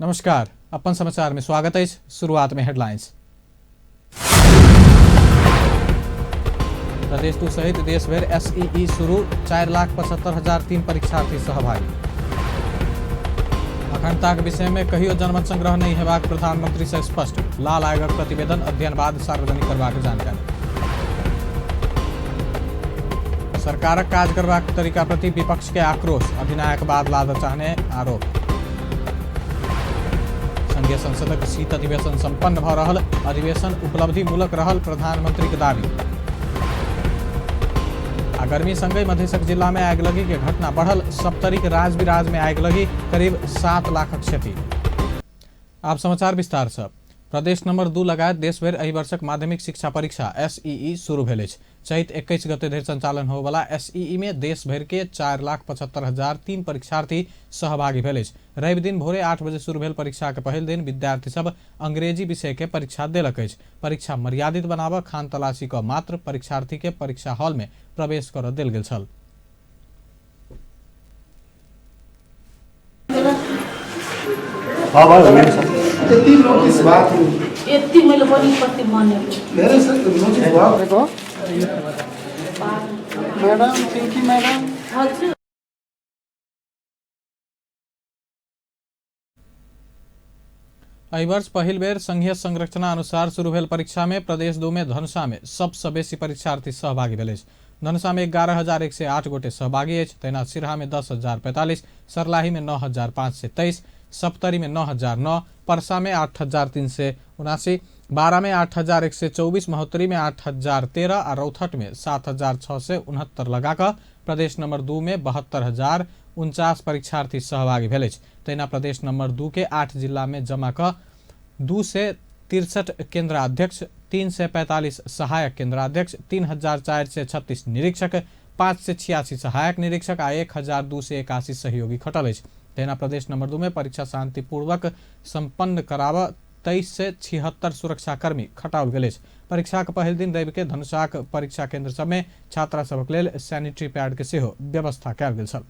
नमस्कार, अपन समाचार में स्वागत है। शुरुआत में हेडलाइंस। प्रदेश 2 सहित देश भर एसईई शुरू, 4,75,003 परीक्षार्थी सहभागी। अखंडताक विषय में कहियो जनमत संग्रह नहीं हेबाक प्रधानमंत्री से स्पष्ट। लाल आयोगक प्रतिवेदन अध्ययन बाद सार्वजनिक करबाक जानकारी। सरकारक काज करबाक तरीका प्रति विपक्ष के आक्रोश, अधिनायक बाद लाद चाहने आरोप। संघीय संसदक शीत अधिवेशन संपन्न भ रहल, अधिवेशन उपलब्धिमूलक रहल प्रधानमंत्री के दावी। आ गर्मी संगहि मधेशक जिला में आगिलगी के घटना बढ़ल, सप्तरी के राजविराज में आगिलगी, करीब 7 लाखक क्षति। आप समाचार विस्तार से। प्रदेश नंबर 2 लगायत देशभरि एहि वर्षक माध्यमिक शिक्षा परीक्षा एसईई शुरू भेल अछि। चैत 21 गते धरि संचालन होबयवला एसईई में देशभरि के 4,75,003 परीक्षार्थी सहभागी भेल अछि। रवि दिन भोरे 8 बजे शुरू भेल परीक्षा के पहिल दिन विद्यार्थी सब अंग्रेजी विषय के परीक्षा देलक अछि। परीक्षा मर्यादित बनाबऽ खान तलाशी क मात्र परीक्षार्थी के परीक्षा हॉल में प्रवेश करऽ देल गेल छल। यति नोटिस भएको थियो, यति मैले पनि कति भनेको। धेरै नोटिस भएको। Madam, Pinky madam. हजुर। एहि वर्ष पहिल बेर संघीय संरचना अनुसार शुरू भेल परीक्षा में प्रदेश 2 में धनुषा में सबसँ बेसी परीक्षार्थी सहभागी भेल अछि। धनुषा में 11,108 गोटे सहभागी अछि। तहिना सिरहा में 10,045, सर्लाही में 9,523, सप्तरी में 9,009, परसा में 8,379, बारा में 8,124, महोत्तरी में 8,013 आ रौथट में 7,669 लगाकऽ प्रदेश नंबर 2 में 72,049 परीक्षार्थी सहभागी भेल अछि। तहिना प्रदेश नंबर 2 के 8 जिला में जमा कऽ 263 केंद्राध्यक्ष, 345 सहायक केंद्राध्यक्ष, 3,436 निरीक्षक, 586 सहायक निरीक्षक आ 1,281 सहयोगी खटल अछि। तहिना प्रदेश नंबर 2 में परीक्षा शांतिपूर्वक संपन्न कराबऽ 2376 सुरक्षाकर्मी खटाओल गेल अछि। परीक्षाक पहिल दिन रवि के धनुषाक परीक्षा केंद्र सब में छात्रा सभक लेल सैनिटरी पैड के सेहो व्यवस्था कयल गेल छल।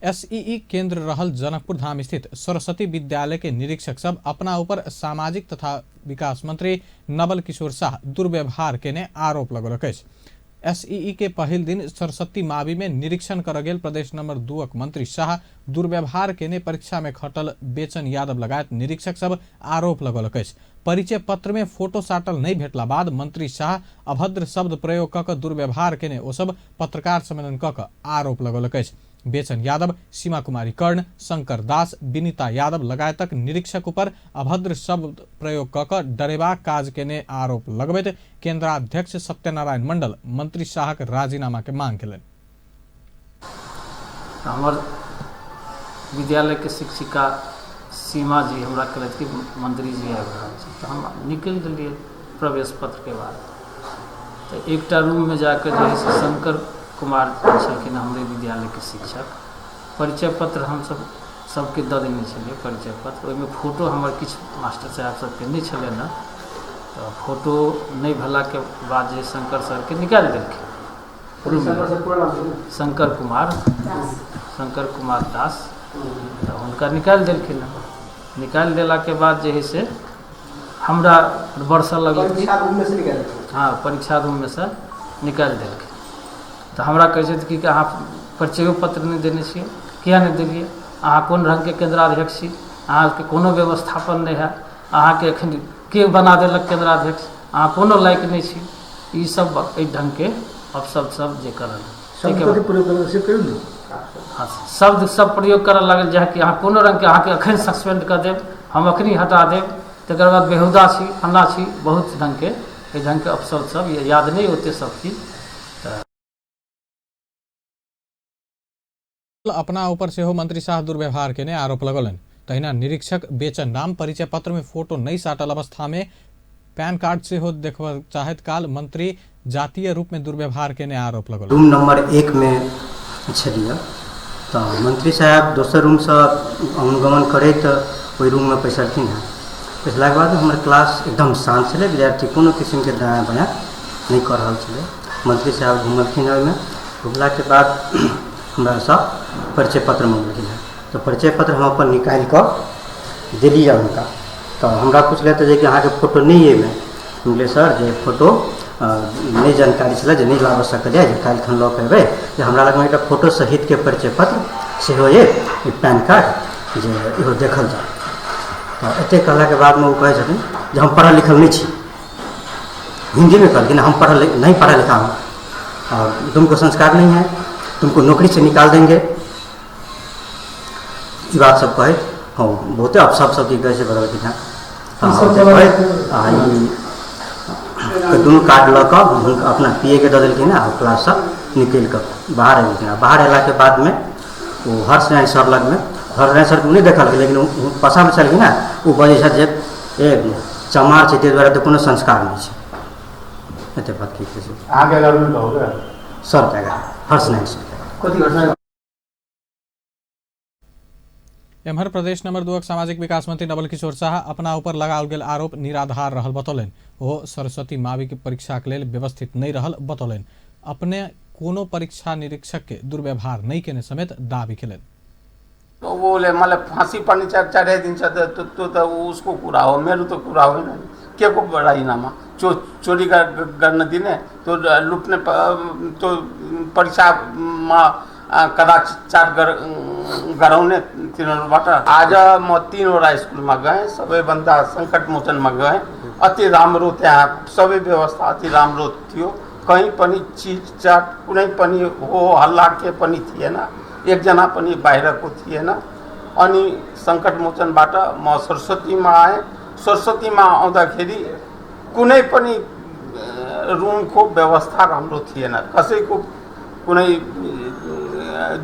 एसईई केंद्र रहल जनकपुर धाम स्थित सरस्वती विद्यालय के निरीक्षक सब अपना ऊपर सामाजिक तथा विकास मंत्री नवल किशोर शाह दुर्व्यवहार केने आरोप लगौलक अछि। एसईई के पहिल दिन सरस्वती मावी में निरीक्षण कर गेल प्रदेश नंबर 2 मंत्री शाह दुर्व्यवहार केने परीक्षा में खटल बेचन यादव लगायत निरीक्षक सब आरोप लगौलक अछि। परिचय पत्र में फोटो साटल नहीं भेटला बाद मंत्री शाह अभद्र शब्द प्रयोग कऽ दुर्व्यवहार केने ओ सब पत्रकार सम्मेलन कऽ आरोप लगौलक अछि। बेचन यादव, सीमा कुमारी कर्ण, शंकर दास, विनीता यादव लगायतक निरीक्षक ऊपर अभद्र शब्द प्रयोग कऽ डरेबाक काज केने आरोप लगबैत केंद्राध्यक्ष सत्यनारायण मंडल मंत्री शाहक राजीनामा के मांग केलनि। हमर विद्यालय के शिक्षिका सीमा जी हमरा कहलथि कि मंत्री जी आबि रहल छै, तऽ हम निकलि गेलियै प्रवेश पत्र के बाद। तऽ एकटा रूम में जाके जे है से शंकर कुमार छलखिन हमरे विद्यालय के शिक्षक, परिचय पत्र हम सबके दऽ देने छलियै। परिचय पत्र ओहिमे फोटो हमर किछु मास्टर साहेब सबके नहि छलनि हँ, तऽ फोटो नहि भेलाके बाद जे शंकर सरके निकालि देलखिन। शंकर कुमार दास, तऽ हुनका निकालि देलखिन हँ। निकालि देलाके बाद जे है से हमरा बरसऽ लगलखिन। हाँ, परीक्षा रूममे से निकालि देलखिन। तऽ हमरा कहै छथि कि अहाँ परिचयो पत्र नहि देने छियै, किया नहि देलियै, अहाँ कोन रङ्गके केन्द्राध्यक्ष छी, अहाँके कोनो व्यवस्थापन नहि है, अहाँके एखन के बना देलक केन्द्राध्यक्ष, अहाँ कोनो लायक नहि छी। ई सब एहि ढङ्गके अपशब्द सब जे करल। हाँ, शब्द सब प्रयोग करऽ लागल जे कि अहाँ कोनो रङ्गके, अहाँके एखन सस्पेंड कऽ देब, हम एखनी हटा देब, तकर बाद बेहुदा छी, फन्ना छी, बहुत ढङ्गके एहि ढङ्गके अपशब्द सब याद नहि ओते सब चीज। अपना ऊपर सेहो मंत्री शाह दुर्व्यवहार केने आरोप लगौलनि। तहिना निरीक्षक बेचन राम परिचय पत्र में फोटो नहीं साटल अवस्था में पैन कार्ड सेहो देखबऽ चाहैत काल मंत्री जातीय रूप में दुर्व्यवहार केने आरोप लगौलनि। रूम नंबर 1 में छलियै तऽ मंत्री साहब दोसर रूमसँ अनुगमन करैत ओहि रूममे पैसलखिन हेँ। पैसलाके बाद हमर क्लास एकदम शान्त छलै, विद्यार्थी कोनो किसिमके दायाँ बायाँ नहि कऽ रहल छलै। मंत्री साहब घुमलखिन ओहिमे, घुमलाके बाद हमरासँ परिचय पत्र मङ्गलखिन हेँ। तऽ परिचय पत्र हम अपन निकालि कऽ देलियै हुनका। तऽ हमरा पुछलथि जे कि अहाँके फोटो नहि अइ एहिमे। हम कहलियै सर जे फोटो नहि जानकारी छलै जे नहि लाबऽ सकलियै, जे काल्हि खन लऽ कऽ अयबै, जे हमरा लगमे एकटा फोटो सहितके परिचय पत्र सेहो अइ, ई पैन कार्ड, जे इहो देखल जाउ। तऽ एतेक कहलाके बादमे ओ कहै छथिन जे हम पढ़ल लिखल नहि छी। हिन्दीमे कहलखिन, हम पढ़ल नहीं पढ़ा लिखा हूँ और तुमको संस्कार नहीं है, तुमको नौकरी से निकाल देंगे। ई बात सब कहैत हँ बहुते अपशब्द सब की कहै छै बदलखिन हँ। कहैत आ ई दुनू कार्ड लऽ कऽ हुनका अपना पी ए के दऽ देलखिन हँ आ क्लाससँ निकलि कऽ बाहर एलखिन। आ बाहर अयलाके बादमे ओ हर्ष नारायण सर लगमे, हर्ष नारायण सरके ओ नहि देखलखिन, लेकिन ओ पाछाँमे छलखिन हँ, ओ बजै छथि जे ए चमार छै, ताहि दुआरे तऽ कोनो संस्कार नहि छै। एते बात की कहै छै अहाँके एगारहमे कहू सरके आगाँ, हर्ष नारायण सरके आगाँ। कथी घटना? एम्हर प्रदेश नंबर 2 सामाजिक विकास मंत्री नवल किशोर शाह अपना ऊपर लगाओल गेल आरोप निराधार रहल बतौलनि। ओ सरस्वती मावी के परीक्षाक लेल व्यवस्थित नहि रहल बतौलनि। अपने कोनो परीक्षा निरीक्षक के दुर्व्यवहार नहि केने समेत दावी केलनि। तो उसले मलाई फाँसी पर्ने चढाइदिन्छ त त्यो त उसको कुरा हो, मेरो त कुरा होइन। के को राजीनामा चोरी गर्न दिने, त्यो लुट्ने, त्यो परीक्षामा कदाचार गराउने तिनीहरूबाट। आज म 3वटा स्कुलमा गएँ, सबैभन्दा सङ्कट मोचनमा गएँ। अति राम्रो, त्यहाँ सबै व्यवस्था अति राम्रो थियो। कहीँ पनि चिटचाट कुनै पनि हो हल्ला के पनि थिएन, एकजना पनि बाहिरको थिएन। अनि सङ्कट मोचनबाट म सरस्वतीमा आएँ। सरस्वतीमा आउँदाखेरि कुनै पनि रुमको व्यवस्था राम्रो थिएन। कसैको कुनै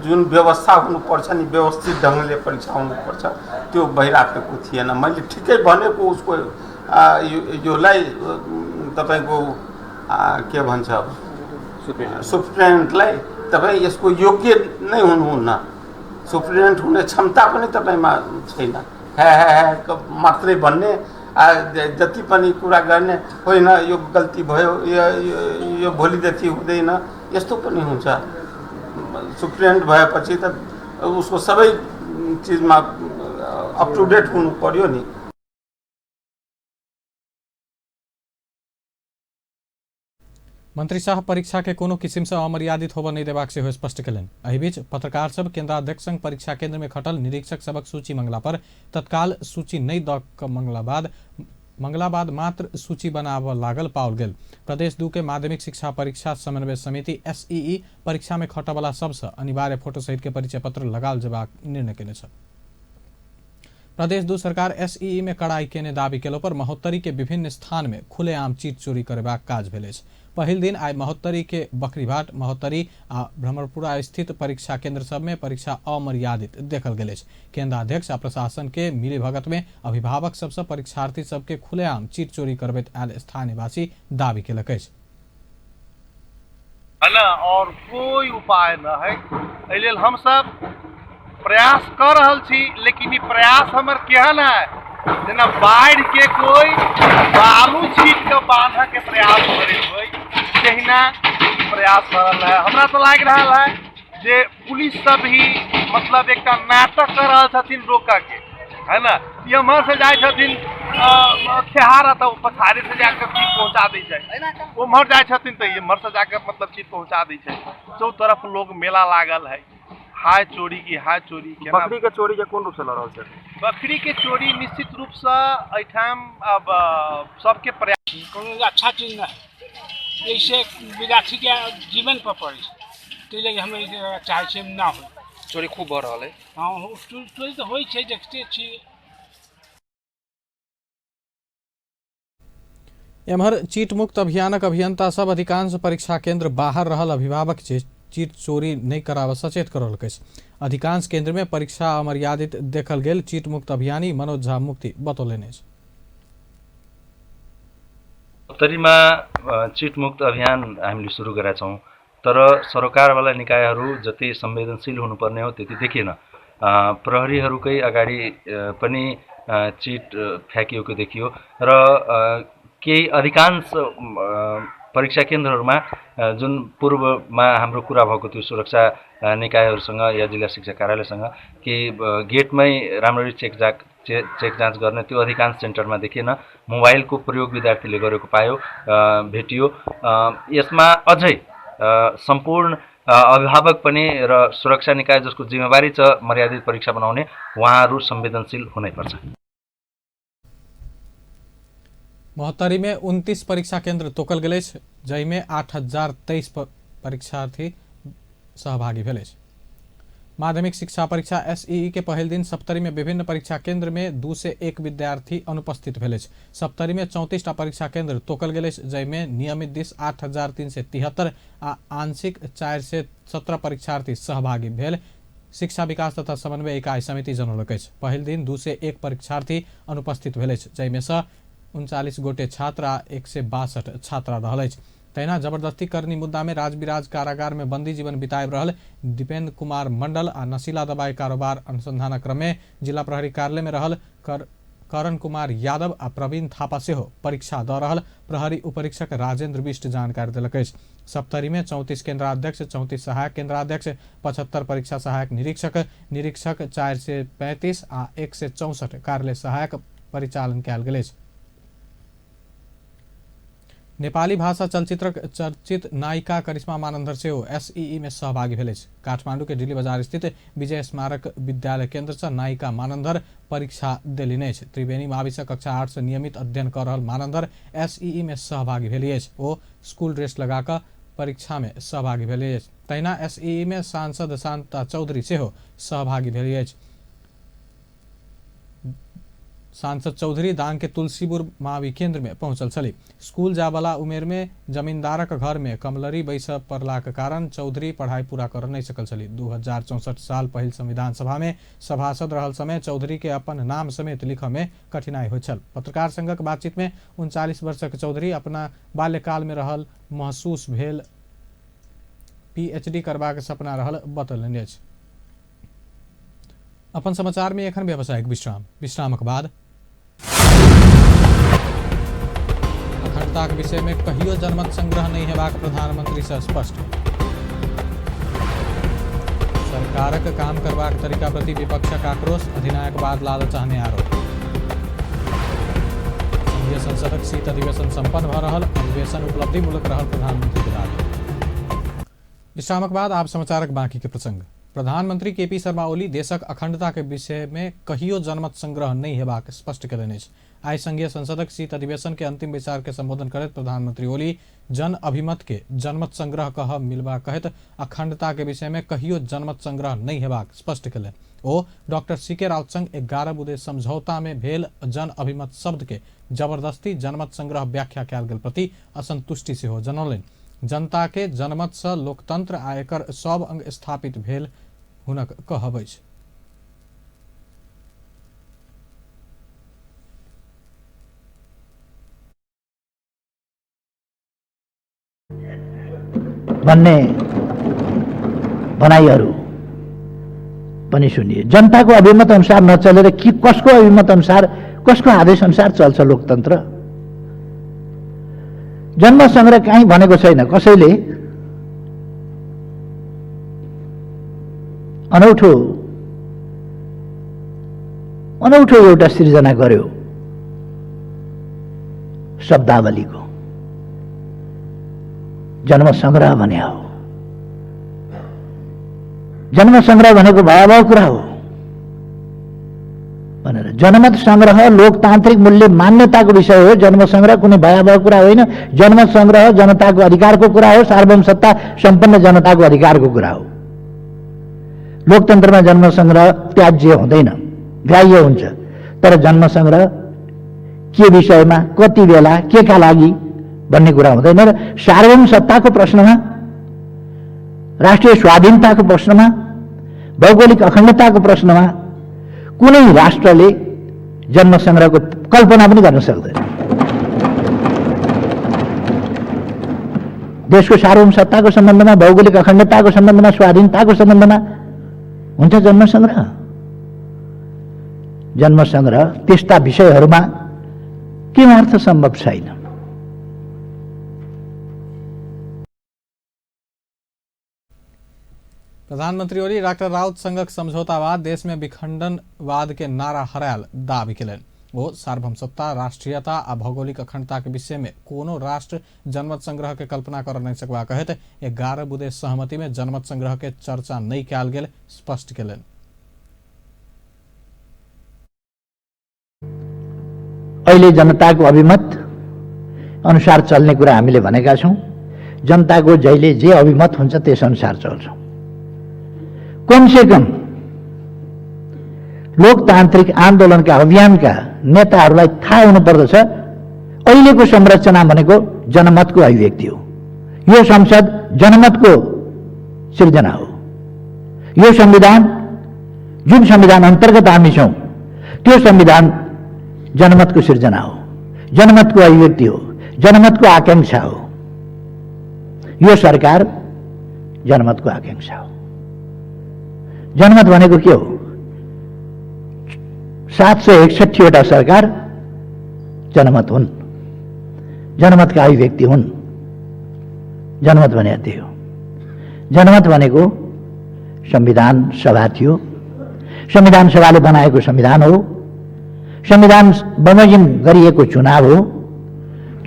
जुन व्यवस्था हुनुपर्छ नि, व्यवस्थित ढङ्गले परीक्षा हुनुपर्छ, त्यो भइराखेको थिएन। मैले ठिकै भनेको उसको योलाई तपाईँको के भन्छ सुप्रिन्टेन्डेन्टलाई, तपाईँ यसको योग्य नै हुनुहुन्न, सुप्रिन्टेन्डेन्ट हुने क्षमता पनि तपाईँमा छैन, ह्या ह्या ह्या मात्रै भन्ने, जति पनि कुरा गर्ने होइन, यो गल्ती भयो, यो भोलिदेखि हुँदैन, यस्तो पनि हुन्छ। सुप्रिन्टेन्डेन्ट भएपछि त उसको सबै चिजमा अप टु डेट हुनु पर्यो नि। मंत्री शाह परीक्षा के कोनो किसिम से अमर्यादित होबय नहि देबाक सेहो स्पष्ट केलनि। एहि बीच पत्रकार सब केंद्राध्यक्ष संग परीक्षा केंद्र में खटल निरीक्षक सबक सूची मंगला पर तत्काल सूची नहि दऽ कऽ मंगला बाद मात्र सूची बनाबऽ लागल पाओल गेल। प्रदेश 2 के माध्यमिक शिक्षा परीक्षा समन्वय समिति एसईई परीक्षा में खटऽवला सबसँ अनिवार्य फोटो सहित के परिचय पत्र लगाओल जेबाक निर्णय केने छल। प्रदेश 2 सरकार एसईई में कड़ाई केने दावी केलो पर महोत्तरी के विभिन्न स्थान में खुलेआम चीट चोरी करेबाक काज भेल अछि। पहिल दिन आइ महोत्तरी के बकरीघाट, महोत्तरी आ भ्रमरपुरा स्थित परीक्षा केंद्र सब में परीक्षा अमर्यादित देखल गेल अछि। केंद्राध्यक्ष आ प्रशासन के मिलीभगत में अभिभावक सबसँ परीक्षार्थी सबके खुलेआम चीट चोरी करबैत आयल स्थानीयवासी दावी केलक अछि। है ना, और कोई उपाय न है। एहि लेल हमसब प्रयास कऽ रहल छी, लेकिन ई प्रयास हमर केहन है जेना बाढ़ि के कोई बालू छीट के बांधऽ के प्रयास करैत होइ, तहिना प्रयास भऽ रहल है। हमरा तऽ लागि रहल है जे पुलिस सब भी मतलब एकटा नाटक कऽ रहल छथिन रोकऽ के, है ना। ई एम्हर से जाइ छथिन खेहारा तऽ पछाड़ी से जाके चीज पहुँचा दै छै, उम्हर जाइ छथिन तऽ एम्हर से जाके मतलब चीज पहुँचा दै छै। चौतरफ लोग मेला लागल है, हाय चोरी की हाय चोरी। बकरी के चोरी के कोन रूप से लऽ रहल छै? बकरी के चोरी निश्चित रूप से एहिठाम अब सबके प्रयास कोनो अच्छा चीज नहि है, ऐसे विद्यार्थी के जीवन पर पड़ै छै, ताहि लए हम चाहै छियै ना होइ। चोरी खूब भऽ रहल है। हँ, चोरी तऽ होइ छै, देखते छी। एम्हर चीट मुक्त अभियानक अभियंता सब अधिकांश परीक्षा केंद्र बाहर रहल अभिभावक चीट चोरी नहि कराबऽ सचेत करौलक अछि। अधिकांश केंद्र में परीक्षा अमर्यादित देखल गेल चीट मुक्त अभियानी मनोज झा मुक्ति बतौलनि अछि। महोत्तरीमा चिट मुक्त अभियान हामीले सुरु गरेका छौँ, तर सरोकारवाला निकायहरू जति संवेदनशील हुनुपर्ने हो त्यति देखिएन। प्रहरीहरूकै अगाडि पनि चिट फ्याँकिएको देखियो र केही अधिकांश परीक्षा केन्द्रहरूमा जुन पूर्वमा हाम्रो कुरा भएको थियो सुरक्षा निकायहरूसँग या जिल्ला शिक्षा कार्यालयसँग कि गेटमै राम्ररी चेक जाँच गर्ने, त्यो अधिकांश सेन्टरमा देखिएन। मोबाइलको प्रयोग विद्यार्थीले गरेको पायो, भेटियो। यसमा अझै सम्पूर्ण अभिभावक पनि र सुरक्षा निकाय जसको जिम्मेवारी छ मर्यादित परीक्षा बनाउने, उहाँहरू संवेदनशील हुनैपर्छ। महोत्तरी में 29 परीक्षा केंद्र तोकल गेल अछि, जाहिमे 8023 परीक्षार्थी सहभागी भेल अछि। माध्यमिक शिक्षा परीक्षा एसईई के पहिल दिन सप्तरी में विभिन्न परीक्षा केंद्र में 201 विद्यार्थी अनुपस्थित भेल अछि। सप्तरी में 34टा परीक्षा केंद्र तोकल गेल अछि, जाहिमे नियमित दिस 8373 आ आंशिक 417 परीक्षार्थी सहभागी भेल शिक्षा विकास तथा समन्वय इकाई समिति जनौलक अछि। पहिल दिन 201 परीक्षार्थी अनुपस्थित भेल अछि, जाहिमे सँ 39 गोटे छात्र आ 162 छात्रा रहल अछि। तहिना जबरदस्ती करनी मुद्दा में राजविराज कारागार में बंदी जीवन बिताबि रहल दीपेंद्र कुमार मंडल आ नशीला दवाई कारोबार अनुसंधानक क्रम में जिला प्रहरी कार्यालय में रहल करण कुमार यादव आ प्रवीण थापा सेहो परीक्षा दऽ रहल प्रहरी उपरीक्षक राजेंद्र बिष्ट जानकारी देलक अछि। सप्तरी में 34 केंद्राध्यक्ष, 34 सहायक केंद्राध्यक्ष, 75 परीक्षा सहायक निरीक्षक, निरीक्षक 435 आ 164 कार्यालय सहायक परिचालन कयल गेल अछि। नेपाली भाषा चलचित्रक चर्चित नायिका करिश्मा मानन्धर सेहो एसईई में सहभागी भेल अछि। काठमांडू के डिल्ली बाजार स्थित विजय स्मारक विद्यालय केंद्र से नायिका मानन्धर परीक्षा देलनि अछि। त्रिवेणी मावि कक्षा 8 से नियमित अध्ययन कर रहल मानन्धर एसईई में सहभागी भेली अछि। ओ स्कूल ड्रेस लगाकऽ परीक्षा में सहभागी भेली अछि। तहिना एसईई में सांसद शान्ता चौधरी सेहो सहभागी भेली अछि। सांसद चौधरी दांग के तुलसीपुर मावि केंद्र में पहुंचल छली। स्कूल जावला उमेर में जमींदारक घर में कमलरी बैस पड़लाक कारण चौधरी पढ़ाई पूरा कर नहीं सकल छली। 2064 साल पहिल संविधान सभा में सभासद रहल समय चौधरी के अपन नाम समेत लिखऽ में कठिनाई होइत छल। पत्रकार संगक बातचीत में 39 वर्षक चौधरी अपना बाल्यकाल में रहल महसूस भेल पीएचडी करबाक सपना रहल बतौलनि अछि। अपन समाचार में एखन व्यावसायिक विश्राम, विश्रामक बाद अखंडताक विषय में कहियो जनमत संग्रह नहीं हेबाक प्रधानमंत्री से स्पष्ट। सरकारक काम करबाक तरीका प्रति विपक्षक आक्रोश, अधिनायकवाद लाद चाहने आरोप। संघीय संसदक शीत अधिवेशन संपन्न भऽ रहल, अधिवेशन उपलब्धिमूलक रहल प्रधानमंत्री के दावी। विश्रामक बाद आप समाचारक बाकी के प्रसंग। प्रधानमंत्री केपी शर्मा ओली देशक अखंडता के विषय में कहियो जनमत संग्रह नहीं हेबाक स्पष्ट कयलनि अछि। आइ संघीय संसदक शीत अधिवेशन के अंतिम बैसार के संबोधन करैत प्रधानमंत्री ओली जन अभिमत के जनमत संग्रह कह मिलबा कहैत अखंडता के विषय में कहियो जनमत संग्रह नहीं हेबाक स्पष्ट कयलनि। ओ डॉक्टर सीके राउत संग 11 बुँदे समझौता में भेल जन अभिमत शब्द के जबरदस्ती जनमत संग्रह व्याख्या कयल गेल प्रति असंतुष्टि सेहो जनौलनि। जनता के जनमत से लोकतंत्र आ एकर सब अंग स्थापित भेल हुनक कहब अछि। भन्ने भनाइहरू पनि सुनिए। जनताको अभिमत अनुसार नचलेर के कसको अभिमत अनुसार, कसको आदेश अनुसार चल्छ लोकतन्त्र? जन्म संग्रह कहीँ भनेको छैन कसैले। अनौठो अनौठो एउटा सिर्जना गर्यो शब्दावलीको, जन्म संग्रह भने हो। जन्म संग्रह भनेको भयावह कुरा हो भनेर। जनमत संग्रह लोकतान्त्रिक मूल्य मान्यताको विषय हो। जन्म संग्रह कुनै भयावह कुरा होइन। जन्म संग्रह जनताको अधिकारको कुरा हो, सार्वभौम सत्ता सम्पन्न जनताको अधिकारको कुरा हो। लोकतन्त्रमा जन्म संग्रह त्याज्य हुँदैन, ग्राह्य हुन्छ। तर जन्म संग्रह के विषयमा, कति बेला, के का लागि भन्ने कुरा हुँदैन। र सार्वभौम सत्ताको प्रश्नमा, राष्ट्रिय स्वाधीनताको प्रश्नमा, भौगोलिक अखण्डताको प्रश्नमा कुनै राष्ट्रले जन्म संग्रहको कल्पना पनि गर्न सक्दैन। देशको सार्वभौम सत्ताको सम्बन्धमा, भौगोलिक अखण्डताको सम्बन्धमा, स्वाधीनताको सम्बन्धमा हुन्छ जन्म संग्रह? जन्म संग्रह त्यस्ता विषयहरूमा के अर्थ सम्भव छैन। प्रधानमंत्री ओली डाक्टर राउत संगक समझौता बाद देश में विखंडनवाद के नारा हरायल दावी केलनि। ओ सार्वभौम सत्ता, राष्ट्रीयता आ भौगोलिक अखंडता के विषय में कोनो राष्ट्र जनमत संग्रह के कल्पना कर नहीं सकबा कहैत 11 बुँदे सहमति में जनमत संग्रह के चर्चा नहीं कयल गेल स्पष्ट केलनि। अहिले जनताको अभिमत अनुसार चल्ने कुरा हामीले भनेका छौँ। जनताको जहिले जे अभिमत हुन्छ त्यस अनुसार चल्छौँ। कमसेकम लोकतान्त्रिक आन्दोलनका अभियानका नेताहरूलाई थाहा हुनुपर्दछ अहिलेको संरचना भनेको जनमतको अभिव्यक्ति हो। यो संसद जनमतको सिर्जना हो। यो संविधान, जुन संविधान अन्तर्गत हामी छौँ, त्यो संविधान जनमतको सिर्जना हो, जनमतको अभिव्यक्ति हो, जनमतको आकांक्षा हो। यो सरकार जनमतको आकांक्षा हो। जनमत भनेको के हो? 761 वटा सरकार जनमत हुन्, जनमतका अभिव्यक्ति हुन्। जनमत भने त्यही हो। जनमत भनेको संविधान सभा थियो, संविधान सभाले बनाएको संविधान हो, संविधान बमोजिम गरिएको चुनाव हो,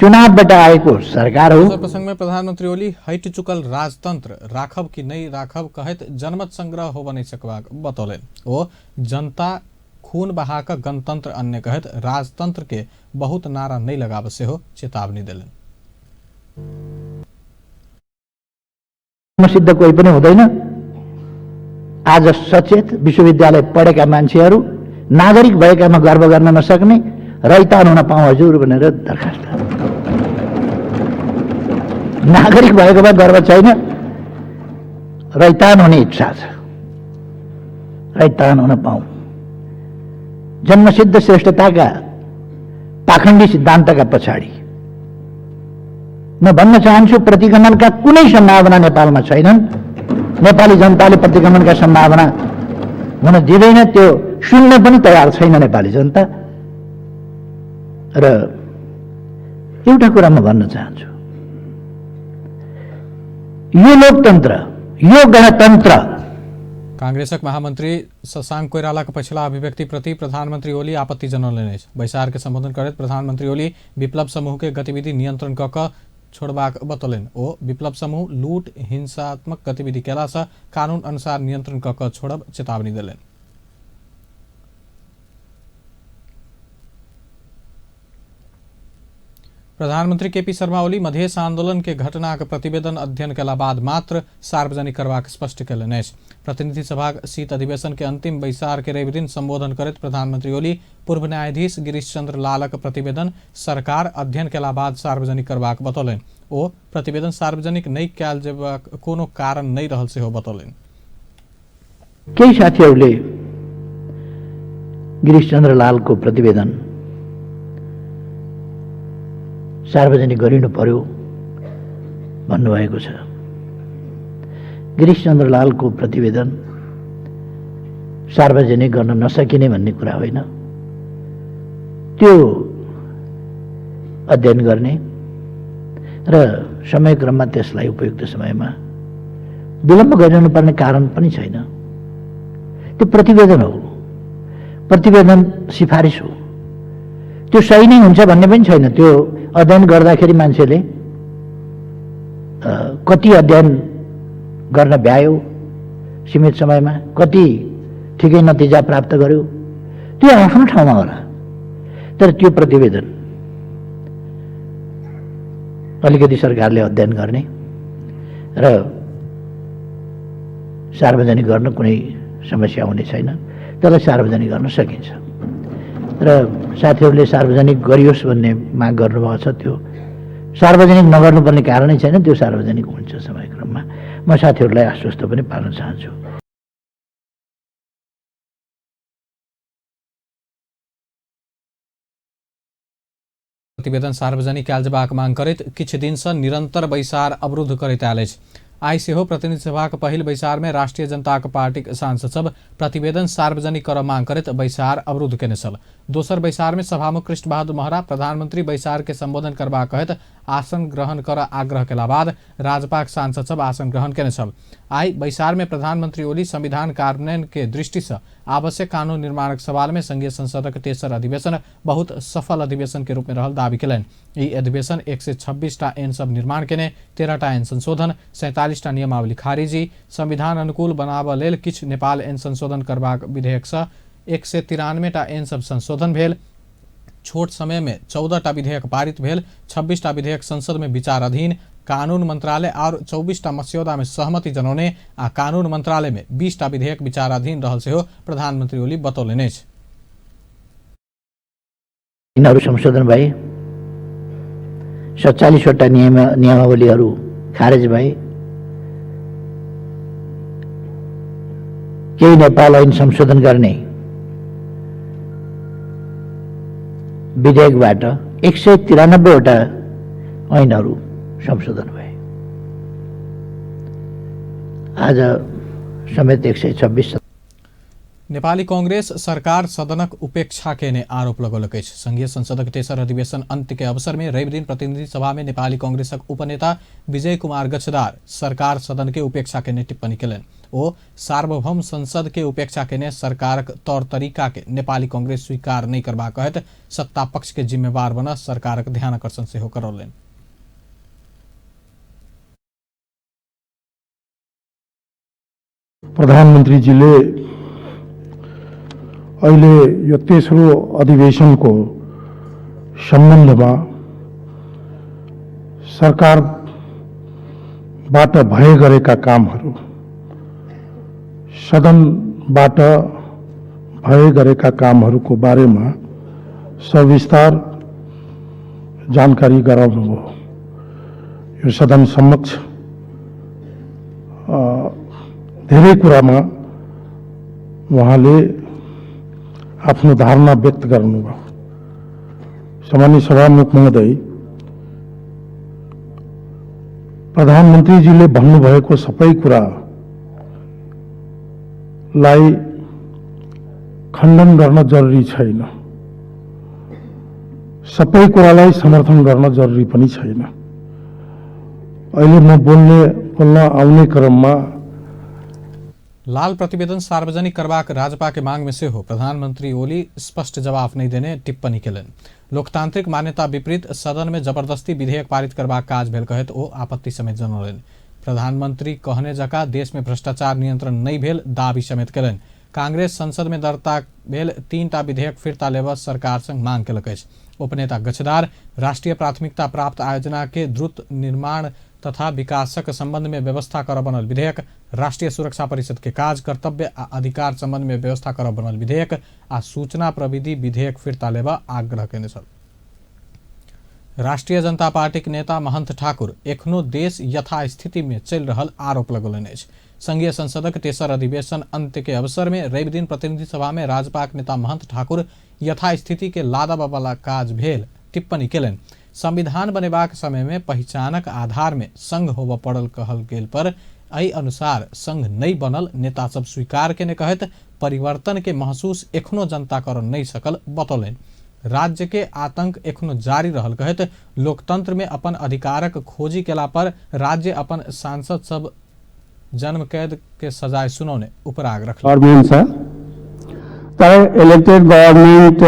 चुनावबाट आएको सरकार हो। प्रसंग में प्रधानमंत्री ओली हटि चुकल राजतंत्र राखब कि नहीं राखब कहैत जनमत संग्रह होब नहीं सकबाक बतौलनि। ओ जनता खून बहा कऽ गणतंत्र अन्य कहैत राजतंत्र के बहुत नारा नहीं लगाब सेहो चेतावनी देलनि। सिद्ध कोही पनि हुँदैन। आज सचेत विश्वविद्यालय पढेका मान्छेहरू नागरिक भएकामा गर्व गर्न नसक्ने, रैतान हुन पाऊँ हजुर भनेर दरखास्त। नागरिक भएकोमा गर्व छैन, रैतान हुने इच्छा छ, रैतान हुन पाऊँ। जन्मसिद्ध श्रेष्ठताका पाखण्डी सिद्धान्तका पछाडि म भन्न चाहन्छु, प्रतिगमनका कुनै सम्भावना नेपालमा छैनन्। नेपाली जनताले प्रतिगमनका सम्भावना हुन दिँदैन, त्यो सुन्न पनि तयार छैन नेपाली जनता। र एउटा कुरा म भन्न चाहन्छु, यो लोकतन्त्र, यो गणतन्त्र। कांग्रेसक महामंत्री शशांक कोइरालाक पछिला अभिव्यक्ति प्रति प्रधानमंत्री ओली आपत्ति जनौलनि अछि। बैसार के संबोधन करैत प्रधानमंत्री ओली विप्लव समूह के गतिविधि नियंत्रण कऽ कऽ छोड़बाक बतौलनि। ओ विप्लव समूह लूट, हिंसात्मक गतिविधि केला सँ कानून अनुसार नियंत्रण कऽ कऽ छोड़ब चेतावनी देलनि। प्रधानमंत्री केपी शर्मा ओली मधेश आंदोलन के घटनाक प्रतिवेदन अध्ययन केला बाद मात्र सार्वजनिक करबाक स्पष्ट केलनि अछि। प्रतिनिधि सभाक शीत अधिवेशन के अंतिम बैसार के रविदिन संबोधन करैत प्रधानमंत्री ओली पूर्व न्यायाधीश गिरीश चंद्र लालक प्रतिवेदन सरकार अध्ययन केला बाद सार्वजनिक करबाक बतौलनि। ओ प्रतिवेदन सार्वजनिक नहि कयल जेबाक कोनो कारण नहि रहल सेहो बतौलनि। केही साथीहरूले गिरीश चन्द्र लालको प्रतिवेदन सार्वजनिक गरिनु पर्यो भन्नुभएको छ। गिरीश चन्द्र लालको प्रतिवेदन सार्वजनिक गर्न नसकिने भन्ने कुरा होइन। त्यो अध्ययन गर्ने र समयक्रममा त्यसलाई उपयुक्त समयमा विलम्ब गरिनु पर्ने कारण पनि छैन। त्यो प्रतिवेदन हो, प्रतिवेदन सिफारिस हो, त्यो सही नै हुन्छ भन्ने पनि छैन। त्यो अध्ययन गर्दाखेरि मान्छेले कति अध्ययन गर्न भ्यायो सीमित समयमा, कति ठिकै नतिजा प्राप्त गर्यो, त्यो आफ्नो ठाउँमा होला। तर त्यो प्रतिवेदन अलिकति सरकारले अध्ययन गर्ने र सार्वजनिक गर्न कुनै समस्या हुने छैन, त्यसलाई सार्वजनिक गर्न सकिन्छ। र साथीहरूले सार्वजनिक गरियोस् भन्ने माग गर्नुभएको छ, त्यो सार्वजनिक नगर्नुपर्ने कारणै छैन, त्यो सार्वजनिक हुन्छ समयक्रममा। म साथीहरूलाई आश्वस्त पनि पार्न चाहन्छु। प्रतिवेदन सार्वजनिक कयल जेबाक मांग करैत किछु दिन सँ निरंतर बैसार अवरुद्ध करैत आयल अछि। आइ सेहो प्रतिनिधि सभाक पहिल बैसार में राष्ट्रीय जनताक पार्टीक सांसद सब प्रतिवेदन सार्वजनिक करऽ मांग करैत बैसार अवरुद्ध केने छल। दोसर बैसार में सभामुख कृष्ण बहादुर महरा प्रधानमंत्री बैसार के संबोधन करबाक कहैत आसन ग्रहण कर आग्रह केला बाद राजपाक सांसद सब आसन ग्रहण केने छल। आइ बैसार में प्रधानमंत्री ओली संविधान कार्यान्वयन के दृष्टि से आवश्यक कानून निर्माणक सवाल में संघीय संसदक तेसर अधिवेशन बहुत सफल अधिवेशन के रूप में रहल दावी केलनि। ई अधिवेशन 126 टा ऐन सब निर्माण केने, 13 टा ऐन संशोधन, 47 टा नियमावली खारिजी, संविधान अनुकूल बनाबऽ लेल किछु नेपाल ऐन संशोधन करबाक विधेयक सँ 193 टा ऐन सब संशोधन भेल। छोट समय में 14 टा विधेयक पारित भेल, 26 टा विधेयक संसद में विचाराधीन, कानून मंत्रालय और 24 टा मस्यौदा में सहमति जनौने आ कानून मंत्रालय में 20 टा विधेयक विचाराधीन रहल सेहो प्रधानमंत्री ओली बतौलनि अछि। यिनीहरू संशोधन भए, 47 वटा नियमावलीहरू खारेज भए, केही नेपाल ऐन संशोधन गर्ने विधेयकबाट 193 वटा ऐनहरू संशोधन भए। आज समेत 126। नेपाली कांग्रेस सरकार सदनक उपेक्षा केने आरोप लगौलक अछि। संघीय संसदक तेसर अधिवेशन अंत के अवसर में रवि दिन प्रतिनिधि सभा में नेपाली कांग्रेसक उपनेता विजय कुमार गच्छदार सरकार सदन के उपेक्षा केने टिप्पणी केलनि। ओ सार्वभौम संसद के उपेक्षा केने सरकारक तौर तरीका के नेपाली कांग्रेस स्वीकार नहि करबाक कहैत सत्ता पक्ष के जिम्मेवार बना सरकारक ध्यान आकर्षण सेहो करौलनि। प्रधानमन्त्रीजीले अहिले यो तेस्रो अधिवेशनको सम्बन्धमा सरकारबाट भए गरेका कामहरू, सदनबाट भए गरेका कामहरूको बारेमा सविस्तार जानकारी गराउनुभयो। यो सदन समक्ष धेरै कुरामा उहाँले आफ्नो धारणा व्यक्त गर्नुभयो। सामान्य सभामुख महोदय, प्रधानमन्त्रीजीले भन्नुभएको सबै कुरालाई खण्डन गर्न जरुरी छैन, सबै कुरालाई समर्थन गर्न जरुरी पनि छैन। अहिले म बोल्न आउने क्रममा लाल प्रतिवेदन सार्वजनिक करबाक राजपा के मांग में सेहो प्रधानमंत्री ओली स्पष्ट जवाब नहीं देने टिप्पणी केलनि। लोकतांत्रिक मान्यता विपरीत सदन में जबरदस्ती विधेयक पारित करबाक काज भेल कहैत ओ आपत्ति समेत जनौलनि। प्रधानमंत्री कहने जकाँ देश में भ्रष्टाचार नियंत्रण नहीं भेल दावी समेत केलनि। कांग्रेस संसद में दर्ता भेल 3 टा विधेयक फिर्ता लेबऽ सरकार संग मांग केलक अछि। उपनेता गच्छदार राष्ट्रीय प्राथमिकता प्राप्त आयोजना के द्रुत निर्माण तथा विकासक संबंध में व्यवस्था कर बनल विधेयक, राष्ट्रीय सुरक्षा परिषद के काज कर्तव्य आ अधिकार संबंध में व्यवस्था कर बनल विधेयक आ सूचना प्रविधि विधेयक फिर्ता लेबऽ आग्रह केने छल। राष्ट्रीय जनता पार्टीक नेता महंत ठाकुर एखनो देश यथास्थिति में चलि रहल आरोप लगौलनि अछि। संघीय संसदक तेसर अधिवेशन अंत के अवसर में रवि दिन प्रतिनिधि सभा में राजपाक नेता महंत ठाकुर यथास्थिति के लादब वाला काज भेल टिप्पणी केलनि। संविधान बनेबाक समय में पहिचानक आधार में संघ होबऽ पड़ल कहल गेल पर एहि अनुसार संघ नहि बनल नेता सब स्वीकार केने कहैत परिवर्तन के महसूस एखनो जनता कर नहि सकल बतौलनि। राज्य के आतंक एखनो जारी रहल कहैत लोकतंत्र में अपन अधिकारक खोजी केला पर राज्य अपन सांसद सब जन्म कैद के सजाय सुनौने उपराग रखल। गभर्नमेन्ट छ तर इलेक्टेड गभर्नमेन्ट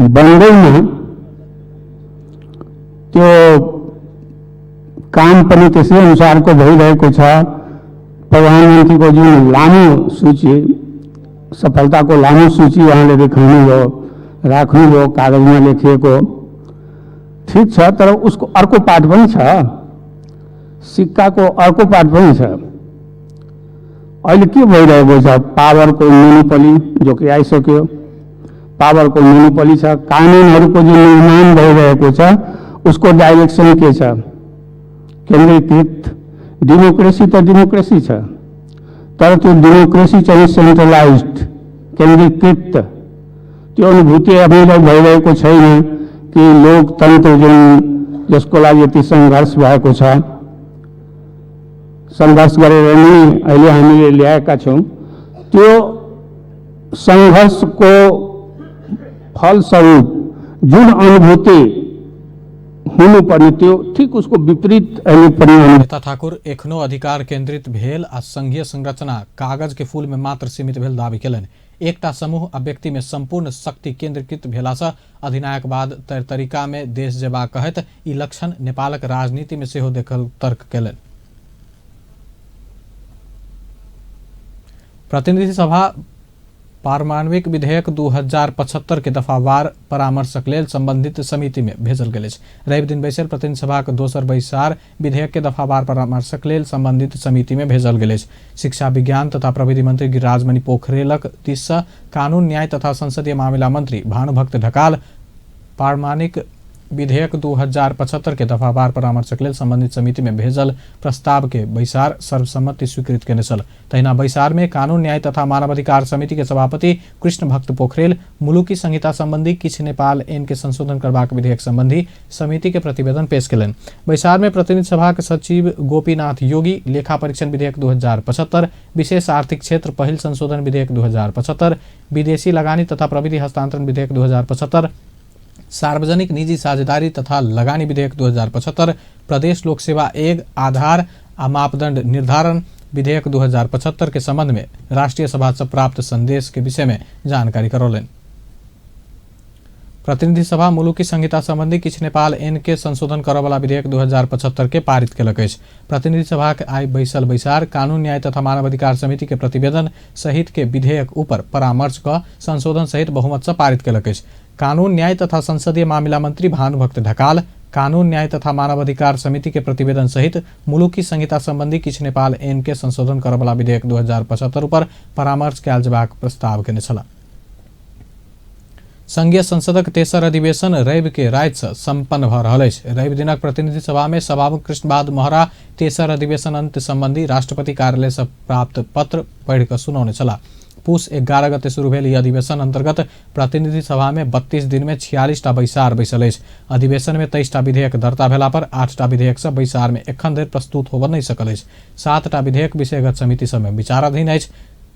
बन्दैन, त्यो काम पनि त्यसै अनुसारको भइरहेको छ। प्रधानमन्त्रीको जुन लामो सूची, सफलताको लामो सूची उहाँले देखाउनुभयो, राख्नुभयो, कागजमा लेखिएको ठिक छ, तर उसको अर्को पार्ट पनि छ, सिक्काको अर्को पार्ट पनि छ। अहिले के भइरहेको छ, पावरको मोनोपोली जो कि आइसक्यो, पावरको मोनोपोली छ, कानुनहरूको जुन निर्माण भइरहेको छ उसको डाइरेक्सन के छ, केन्द्रीकृत डेमोक्रेसी त डेमोक्रेसी छ, तर त्यो डेमोक्रेसी चाहिँ सेन्ट्रलाइज्ड केन्द्रीकृत त्यो अनुभूति हामीलाई भइरहेको छैन कि लोकतन्त्र जुन जसको लागि यति सङ्घर्ष भएको छ, सङ्घर्ष गरेर नै अहिले हामीले ल्याएका छौँ, त्यो सङ्घर्षको फलस्वरूप जुन अनुभूति हुनुपर्ने त्यो ठिक उसको विपरीत अहिले पनि। नेता ठाकुर एखनो अधिकार केंद्रित भेल आ संघीय संरचना कागज के फूल में मात्र सीमित भेल दावी केलनि। एकटा समूह आ व्यक्ति में संपूर्ण शक्ति केंद्रीकृत भेलासँ अधिनायकवाद तौर तरीका में देश जेबाक कहैत ई लक्षण नेपालक राजनीति में सेहो देखल तर्क केलनि। प्रतिनिधि सभा पारमाणविक विधेयक 2075 के दफावार परामर्शक लेल संबंधित समिति में भेजल गेल अछि। रवि दिन बैसल प्रतिनिधि सभाक दोसर बैसार विधेयक के दफावार परामर्शक लेल संबंधित समिति में भेजल गेल अछि। शिक्षा विज्ञान तथा प्रविधि मंत्री गिरिराजमणि पोखरेलक दिससँ कानून न्याय तथा संसदीय मामिला मंत्री भानुभक्त ढकाल पारमाणिक विधेयक 2075 के दफावार परामर्शक लेल संबंधित समिति में भेजल प्रस्ताव के बैसार सर्वसम्मति स्वीकृत केने छल। तहिना बैसार में कानून न्याय तथा मानवाधिकार समिति के सभापति कृष्ण भक्त पोखरेल मुलुकी संहिता संबंधी किछु नेपाल ऐन के संशोधन करबाक विधेयक संबंधी समिति के प्रतिवेदन पेश केलनि। बैसार में प्रतिनिधि सभाक सचिव गोपीनाथ योगी लेखा परीक्षण विधेयक 2075, विशेष आर्थिक क्षेत्र पहिल संशोधन विधेयक 2075, विदेशी लगानी तथा प्रविधि हस्तांतरण विधेयक 2075, सार्वजनिक निजी साझेदारी तथा लगानी विधेयक 2075, प्रदेश लोक सेवा एक आधार आ मापदंड निर्धारण विधेयक 2075 के संबंध में राष्ट्रीय सभा से प्राप्त संदेश के विषय में जानकारी करौलनि। प्रतिनिधि सभा मुलुकी संहिता संबंधी किछु नेपाल ऐन के संशोधन करऽवला विधेयक 2075 के पारित केलक अछि। प्रतिनिधि सभाक आइ बैसल बैसार कानून न्याय तथा मानवाधिकार समिति के प्रतिवेदन सहित के विधेयक ऊपर परामर्श क संशोधन सहित बहुमत से पारित केलक अछि। कानून न्याय तथा संसदीय मामिला मंत्री भानुभक्त ढकाल कानून न्याय तथा मानवाधिकार समिति के प्रतिवेदन सहित मुलुकी संहिता संबंधी किछु नेपाल ऐन के संशोधन करऽवला विधेयक 2075 ऊपर परामर्श कयल जेबाक प्रस्ताव केने छलाह। संघीय संसदक तेसर अधिवेशन रवि के राति से संपन्न भऽ रहल अछि। रवि दिनक प्रतिनिधि सभा में सभामुख कृष्ण बहादुर महरा तेसर अधिवेशन अंत संबंधी राष्ट्रपति कार्यालय से प्राप्त पत्र पढ़ि कऽ सुनौने छलाह। पूस 11 गते शुरू भेल ई अधिवेशन अंतर्गत प्रतिनिधि सभा में 32 दिन में 46टा बैसार बैसल अछि। अधिवेशन में 23टा विधेयक दर्ता भेला पर 8टा विधेयक सब बैसार में एखन धरि प्रस्तुत होबऽ नहि सकल अछि। 7टा विधेयक विषयगत समिति सब में विचाराधीन अछि।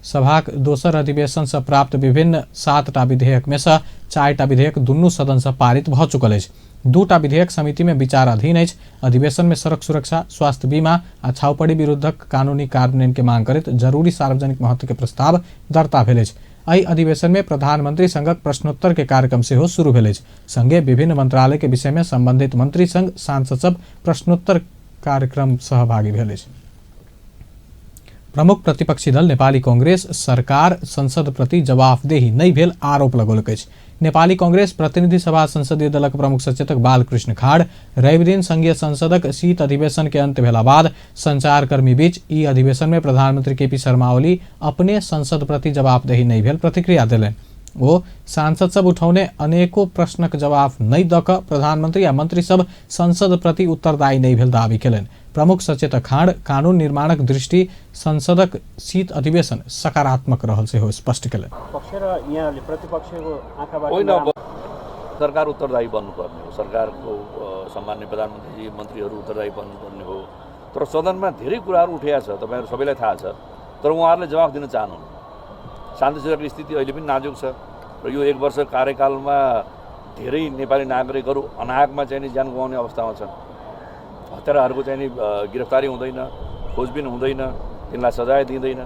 सभाक दोसर अधिवेशन से प्राप्त विभिन्न 7टा विधेयक में से 4टा विधेयक दुनू सदन से पारित भऽ चुकल अछि। 2टा विधेयक समिति में विचाराधीन अछि। अधिवेशन में सड़क सुरक्षा, स्वास्थ्य बीमा आ छाउपड़ी विरुद्धक कानूनी कार्यान्वयन के मांग करैत जरूरी सार्वजनिक महत्व के प्रस्ताव दर्ता भेल अछि। एहि अधिवेशन में प्रधानमंत्री संगक प्रश्नोत्तर के कार्यक्रम सेहो शुरू भेल अछि। संगे विभिन्न मंत्रालय के विषय में संबंधित मंत्री संग सांसद सब प्रश्नोत्तर कार्यक्रम सहभागी भेल अछि। प्रमुख प्रतिपक्षी दल नेपाली कांग्रेस सरकार संसद प्रति जवाबदेही नहि भेल आरोप लगौलक अछि। नेपाली कांग्रेस प्रतिनिधि सभा संसदीय दलक प्रमुख सचेतक बालकृष्ण खाड़ रवि दिन संघीय संसदक शीत अधिवेशन के अंत भेला बाद संचारकर्मी बीच ई अधिवेशन में प्रधानमंत्री केपी शर्मा ओली अपने संसद प्रति जवाबदेही नहि भेल प्रतिक्रिया देलनि। ओ सांसद सब उठौने अनेको प्रश्नक जवाब नहि दऽ कऽ प्रधानमंत्री आ मंत्री सब संसद प्रति उत्तरदायी नहि भेल दावी केलनि। प्रमुख सचेतक खाँड कानून निर्माणक दृष्टि संसदक शीत अधिवेशन सकारात्मक रहल सेहो स्पष्ट केलनि। पक्ष र यहाँहरूले प्रतिपक्षको आँखाबाट होइन, सरकार उत्तरदायी बन्नुपर्ने हो, सरकारको सम्माननीय प्रधानमन्त्रीजी मन्त्रीहरू उत्तरदायी बन्नुपर्ने हो। तर सदनमा धेरै कुराहरू उठेका छ, तपाईँहरू सबैलाई थाहा छ, तर उहाँहरूले जवाफ दिन चाहनुहुन्न। शान्ति सुरक्षाको स्थिति अहिले पनि नाजुक छ र यो एक वर्ष कार्यकालमा धेरै नेपाली नागरिकहरू अनाहकमा चाहिँ नि ज्यान गुमाउने अवस्थामा छन्। हत्याराहरूको चाहिँ नि गिरफ्तारी हुँदैन, खोजबिन हुँदैन, तिनलाई सजाय दिँदैन।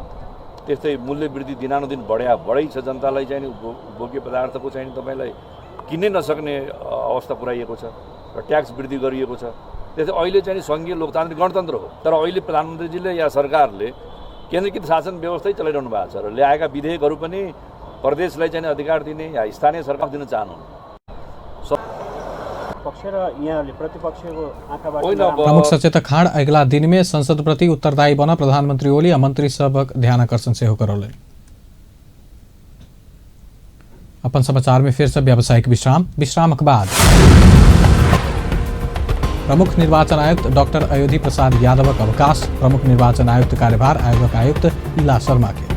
त्यस्तै मूल्य वृद्धि दिनानुदिन बढै छ, जनतालाई चाहिँ नि उपभोग्य पदार्थको चाहिँ नि तपाईँलाई किन्नै नसक्ने अवस्था पुर्याइएको छ र ट्याक्स वृद्धि गरिएको छ। त्यस्तै अहिले चाहिँ नि सङ्घीय लोकतान्त्रिक गणतन्त्र हो, तर अहिले प्रधानमन्त्रीजीले या सरकारले केन्द्रीकृत शासन व्यवस्थै चलाइरहनु भएको छ र ल्याएका विधेयकहरू पनि प्रदेशलाई चाहिँ अधिकार दिने या स्थानीय सरकार दिन चाहनुहुन्न। पक्ष र यहाँहरूले प्रतिपक्षको आँखाबाट प्रमुख सचेतक खाँड अगिला दिनमे संसद प्रति उत्तरदायी बन प्रधानमन्त्री ओली आ मंत्री सभक ध्यानाकर्षण सेहो करौलनि। अपन समाचार में फिर से व्यावसायिक विश्राम। विश्रामक बाद प्रमुख निर्वाचन आयुक्त डॉक्टर अयोधी प्रसाद यादवक अवकाश। प्रमुख निर्वाचन आयुक्त कार्यभार आयोगक आयुक्त इला शर्मा के।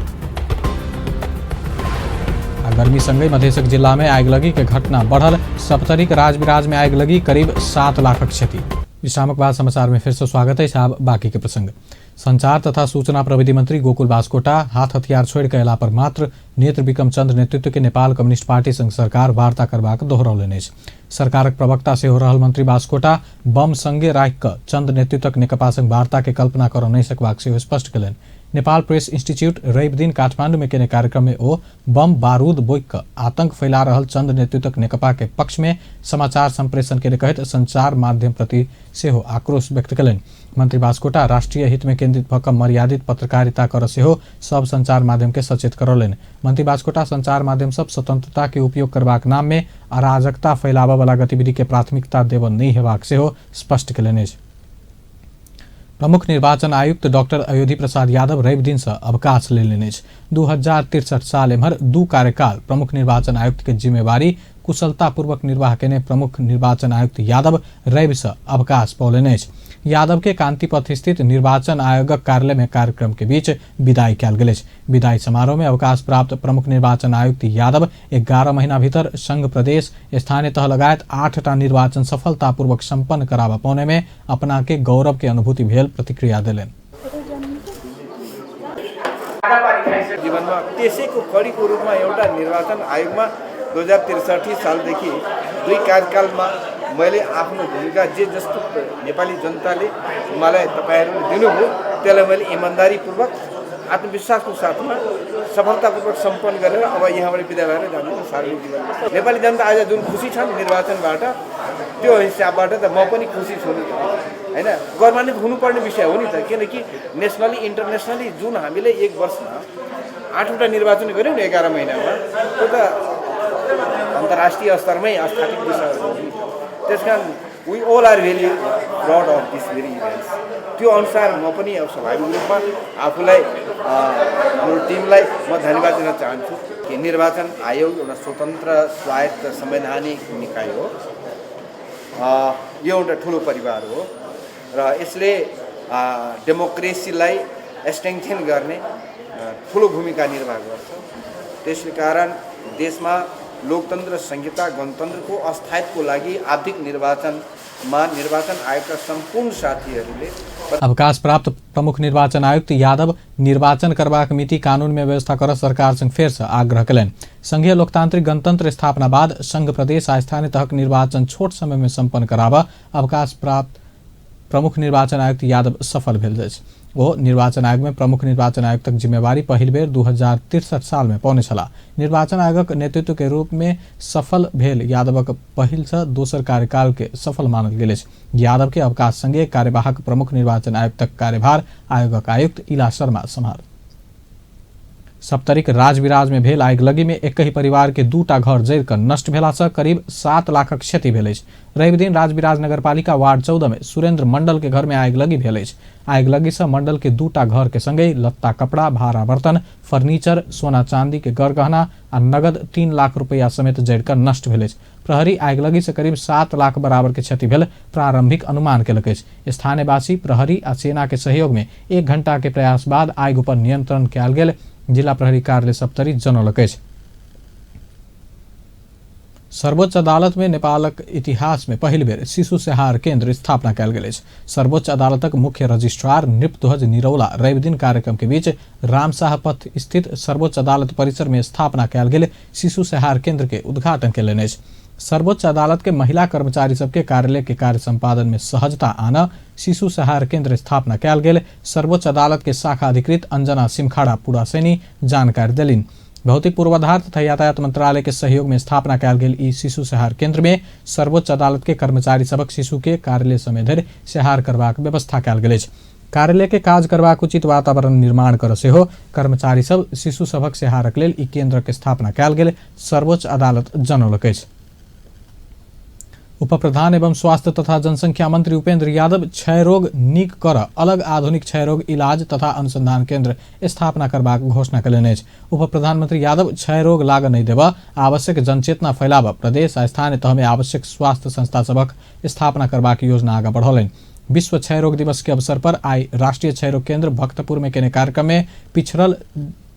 गर्मी संगै मधेशक जिला में आगिलगी के घटना बढ़ल। सप्तरीक राजविराज में आगिलगी करीब 7 लाखक क्षति। विश्रामक बाद समाचार में फिर से स्वागत है। आब बाकी के प्रसंग। संचार तथा सूचना प्रविधि मंत्री गोकुल बास्कोटा हाथ हथियार छोड़ि कऽ अयला पर मात्र नेत्र विक्रम चंद्र नेतृत्व के नेपाल कम्युनिस्ट पार्टी संग सरकार वार्ता करबाक दोहरौलनि अछि। सरकारक प्रवक्ता सेहो रहल मंत्री बास्कोटा बम संगे राखि कऽ चंद्र नेतृत्वक नेकपा संग वार्ता के कल्पना करऽ नहि सकबाक सेहो स्पष्ट कयलनि। नेपाल प्रेस इंस्टीट्यूट रवि दिन काठमांडू में केने कार्यक्रम में ओ बम बारूद बोकि कऽ आतंक फैला रहल चंद्र नेतृत्वक नेकपा के पक्ष में समाचार संप्रेषण केने कहैत संचार माध्यम प्रति सेहो आक्रोश व्यक्त कयलनि। मंत्री बास्कोटा राष्ट्रीय हित में केंद्रित भऽ कऽ मर्यादित पत्रकारिता करऽ सेहो सब संचार माध्यम के सचेत करौलनि। मंत्री बास्कोटा संचार माध्यम सब स्वतंत्रता के उपयोग करबाक नाम में अराजकता फैलाबऽ वाला गतिविधि के प्राथमिकता देबऽ नहि हेबाक सेहो स्पष्ट कयलनि अछि। प्रमुख निर्वाचन आयुक्त डॉक्टर अयोध्या प्रसाद यादव रवि दिन से अवकाश लेलनि अछि। 2063 साल एम्हर 2 कार्यकाल प्रमुख निर्वाचन आयुक्त के जिम्मेवारी कुशलतापूर्वक निर्वाह केने प्रमुख निर्वाचन आयुक्त यादव रवि से अवकाश पौलनि अछि। यादव के कांतिपथ स्थित निर्वाचन आयोगक कार्यालय में कार्यक्रम के बीच विदाई कयल गेल अछि। विदाई समारोह में अवकाश प्राप्त प्रमुख निर्वाचन आयुक्त यादव 11 महीना भीतर संघ प्रदेश स्थानीय तह लगायत 8टा निर्वाचन सफलतापूर्वक संपन्न कराबऽ पौने में अपना के गौरव के अनुभूति भेल प्रतिक्रिया देलनि। जीवनमा त्यसैको कडीको रूपमा एउटा निर्वाचन आयोगमा 2063 सालदेखि 2 कार्यकालमा मैले आफ्नो भूमिका जे जस्तो नेपाली जनताले मलाई तपाईँहरूले दिनुभयो त्यसलाई मैले इमान्दारीपूर्वक आत्मविश्वासको साथमा सफलतापूर्वक सम्पन्न गरेर अब यहाँबाट बिदा भएर जानु सार्वजनिक जीवनमा। नेपाली जनता आज जुन खुसी छन् निर्वाचनबाट त्यो हिसाबबाट त म पनि खुसी छु नि त, हैन? गर्वान्वित हुनुपर्ने विषय हो नि त, किनकि नेसनली इन्टरनेसनली जुन हामीले एक वर्षमा 8वटा निर्वाचन गऱ्यौँ नि 11 महिनामा, त्यो त अन्तर्राष्ट्रिय स्तरमै स्थापित विषय हो नि त। त्यस कारण we all are very proud of this very events. त्यो अनुसार म पनि अब स्वाभाविक रूपमा आफूलाई हाम्रो टिमलाई म धन्यवाद दिन चाहन्छु कि निर्वाचन आयोग एउटा स्वतन्त्र स्वायत्त संवैधानिक निकाय हो। यो एउटा ठुलो परिवार हो र यसले डेमोक्रेसीलाई स्ट्रेङ्थेन गर्ने ठुलो भूमिका निर्वाह गर्छ। त्यसै कारण देशमा लोकतन्त्र संहिता गणतन्त्रको अस्थायित्वको लागि आवधिक निर्वाचनमा निर्वाचन आयोगका सम्पूर्ण साथीहरूले अवकाश प्राप्त प्रमुख निर्वाचन आयुक्त यादव निर्वाचन करबाक मिति कानून में व्यवस्था कर सरकार संग फेर से आग्रह कयलनि। संघीय लोकतांत्रिक गणतंत्र स्थापना बाद संघ प्रदेश आ स्थानीय तहक निर्वाचन छोट समय में सम्पन्न कराबऽ अवकाश प्राप्त प्रमुख निर्वाचन आयुक्त यादव सफल भेल अछि। ओ निर्वाचन आयोग में प्रमुख निर्वाचन आयुक्तक जिम्मेवारी पहिल बेर 2063 साल में पौने छलाह। निर्वाचन आयोगक नेतृत्व के रूप में सफल भेल यादवक पहिल से दोसर कार्यकाल के सफल मानल गेल अछि। यादव के अवकाश संगे कार्यवाहक प्रमुख निर्वाचन आयुक्तक कार्यभार आयोगक आयुक्त इला शर्मा सम्हार। सप्तरीक राजविराज में भेल आगिलगी में एक ही परिवार के 2टा घर जरि कऽ नष्ट भेला से करीब 7 लाखक क्षति भेल अछि। रवि दिन राजविराज नगरपालिका वार्ड 14 में सुरेंद्र मंडल के घर में आगिलगी भेल अछि। आगिलगी से मंडल के 2टा घर के संगे लत्ता कपड़ा, भारा बर्तन, फर्नीचर, सोना चांदी के गरगहना आ नगद 3 लाख रुपया समेत जरि कऽ नष्ट भेल अछि। प्रहरी आगिलगी से करीब 7 लाख बराबर के क्षति भेल प्रारंभिक अनुमान केलक अछि। स्थानीयवासी, प्रहरी आ सेना के सहयोग में 1 घंटा के प्रयास बाद आगि पर नियंत्रण कयल गेल जिला प्रहरी कार्यालय सप्तरी जनौलक अछि। सर्वोच्च अदालत में नेपालक इतिहास में पहिल बेर शिशु स्याहार केंद्र स्थापना कयल गेल अछि। सर्वोच्च अदालतक मुख्य रजिस्ट्रार नृपध्वज निरौला रवि दिन कार्यक्रम के बीच रामशाह पथ स्थित सर्वोच्च अदालत परिसर में स्थापना कयल गेल शिशु स्याहार केंद्र के उद्घाटन कयलनि अछि। सर्वोच्च अदालत के महिला कर्मचारी सबके कार्यालय के कार्य संपादन में सहजता आना शिशु सहार केंद्र स्थापना कयल गेल सर्वोच्च अदालत के शाखा अधिकृत अंजना सिमखाड़ा पुरासैनी जानकारी देलनि। भौतिक पूर्वाधार तथा यातायात मंत्रालय के सहयोग में स्थापना कयल गेल ई शिशु सहार केंद्र में सर्वोच्च अदालत के कर्मचारी सबक शिशु के कार्यालय समय धरि सहार करबाक व्यवस्था कयल गेल अछि। कार्यालय के काज करबाक उचित वातावरण निर्माण कर सेहो कर्मचारी सब शिशु सभक सहारक लेल ई केंद्र के स्थापना कयल गेल सर्वोच्च अदालत जनौलक अछि। उपप्रधान एवं स्वास्थ्य तथा जनसंख्या मंत्री उपेंद्र यादव क्षय रोग नीक कर अलग आधुनिक क्षय रोग इलाज तथा अनुसंधान केंद्र स्थापना करबाक घोषणा कयलनि अछि। उप प्रधानमंत्री यादव क्षय रोग लागऽ नहि देबऽ, आवश्यक जनचेतना फैलाबऽ, प्रदेश आ स्थानीय तह में आवश्यक स्वास्थ्य संस्था सभक स्थापना करबाक योजना आगाँ बढ़ौलनि। विश्व क्षय रोग दिवस के अवसर पर आइ राष्ट्रीय क्षय रोग केंद्र भक्तपुर में केने कार्यक्रम में पिछड़ल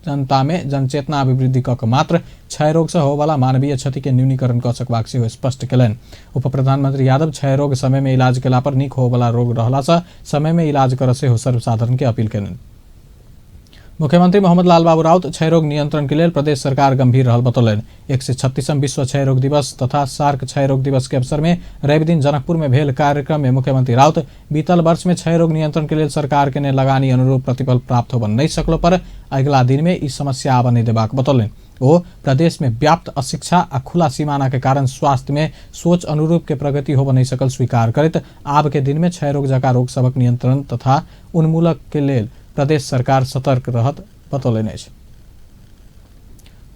जनता में जनचेतना अभिवृद्धि कऽ के मात्र क्षय रोग से होबयवला मानवीय क्षति के न्यूनीकरण कऽ सकबाक सेहो स्पष्ट केलनि। उप प्रधानमंत्री यादव क्षय रोग समय में इलाज केला पर नीक होबयवला रोग रहला से समय में इलाज करऽ सेहो सर्वसाधारण के अपील केलनि। मुख्यमंत्री मोहम्मद लालबाबू राउत क्षय रोग नियंत्रण के लेल प्रदेश सरकार गंभीर रहल बतौलनि। 136म विश्व क्षय रोग दिवस तथा सार्क क्षय रोग दिवस के अवसर में रवि दिन जनकपुर में भेल कार्यक्रम में मुख्यमंत्री राउत बीतल वर्ष में क्षय रोग नियंत्रण के लेल सरकार के ने लगानी अनुरूप प्रतिफल प्राप्त होबय नहि सकलो पर अगिला दिन में ई समस्या आबय नहि देबाक बतौलनि। ओ प्रदेश में व्याप्त अशिक्षा आ खुला सीमाना के कारण स्वास्थ्य में सोच अनुरूप के प्रगति होबय नहि सकल स्वीकार करैत आब के दिन में क्षय रोग जकाँ रोग सभक नियंत्रण तथा उन्मूलक के लेल प्रदेश सरकार सतर्क रहत बतौलनि अछि।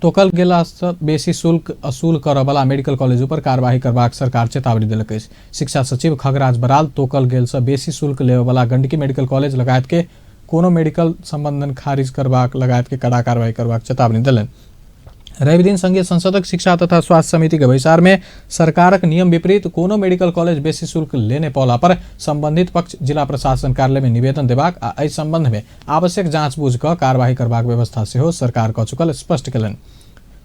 तोकल गेलासँ बेसी शुल्क असूल करऽवला मेडिकल कॉलेज ऊपर कार्यवाही करबाक सरकार चेतावनी देलक अछि। शिक्षा सचिव खगराज बराल तोकल गेलसँ बेसी शुल्क लेबऽवला गंडकी मेडिकल कॉलेज लगायत के कोनो मेडिकल संबंधन खारिज करबाक लगायत के कड़ा कार्रवाई करबाक चेतावनी देलनि। रवि दिन संघीय संसदक शिक्षा तथा स्वास्थ्य समिति के बैसार में सरकारक नियम विपरीत कोनो मेडिकल कॉलेज बेसी शुल्क लेने पौला पर संबंधित पक्ष जिला प्रशासन कार्यालय में निवेदन देबाक आ एहि संबंध में आवश्यक जांच बूझ कऽ कार्रवाई करबाक व्यवस्था सेहो सरकार कऽ चुकल स्पष्ट केलनि।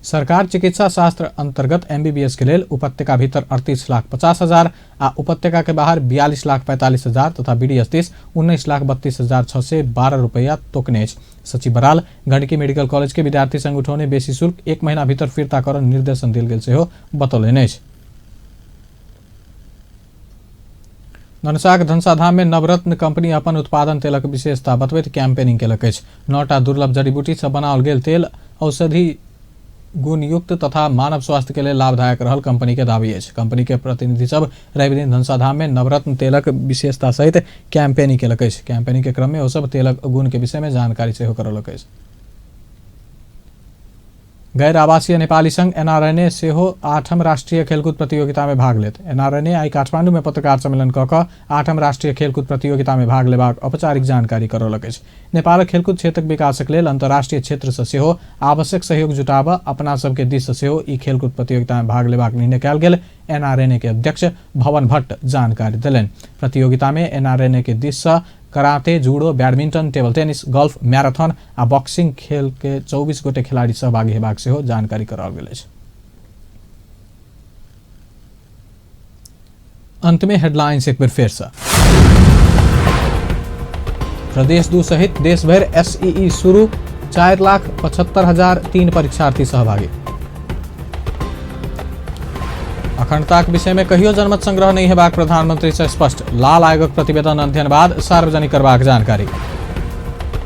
सरकार चिकित्सा शास्त्र अंतर्गत एमबीबीएस के लेल उपत्यका भीतर 38,50,000 आ उपत्यका के बाहर 42,45,000 तथा बीडीएस दिस 19,32,612 रुपया तोकने अछि। सचिव बराल गंडकी मेडिकल कॉलेज के विद्यार्थी संग उठौने बेसी शुल्क 1 महीना भीतर फिर्ता करऽ निर्देशन देल गेल सेहो बतौलनि अछि। धनुषाक धनुषाधाम में नवरत्न कंपनी अपन उत्पादन तेलक विशेषता बतबैत कैंपेनिंग केलक अछि। 9टा दुर्लभ जड़ी बूटी सँ बनाओल गेल तेल औषधि गुणयुक्त तथा मानव स्वास्थ्य के लेल लाभदायक रहल कंपनी के दावी अछि। कंपनी के प्रतिनिधि सब रवि दिन धनुषाधाम में नवरत्न तेलक विशेषता सहित कैंपेनिंग केलक अछि। कैंपेनिंग के क्रम में ओ सब तेलक गुण के विषय में जानकारी सेहो करौलक अछि। गैर आवासीय नेपाली संघ एनआरएनए सेहो 8म राष्ट्रीय खेलकूद प्रतियोगिता में भाग लेत। एनआरएनए आई काठमांडू में पत्रकार सम्मेलन कऽ कऽ 8म राष्ट्रीय खेलकूद प्रतियोगिता में भाग लेबाक औपचारिक जानकारी करौलक अछि। नेपालक खेलकूद क्षेत्रक विकासक लेल अंतर्राष्ट्रीय क्षेत्र से सेहो आवश्यक सहयोग जुटाबऽ अपना सबके दिस से सेहो ई खेलकूद प्रतियोगिता में भाग लेबाक निर्णय कयल गेल एनआरएनए के अध्यक्ष भवन भट्ट जानकारी देलनि। प्रतियोगिता में एनआरएनए के दिस से karate, judo, badminton, table tennis, golf, marathon आ बॉक्सिंग खेल के 24 गोटे खिलाड़ी सहभागी हेबाक सेहो जानकारी कराओल गेल अछि। अंत में हेडलाइंस एक बेर फेर से। प्रदेश 2 सहित देश भर एसईई शुरू, 4,75,003 परीक्षार्थी सहभागी। अखंडताक विषय में कहियो जनमत संग्रह नहीं हेबाक प्रधानमंत्री से स्पष्ट। लाल आयोगक प्रतिवेदन अध्ययन बाद सार्वजनिक करबाक जानकारी।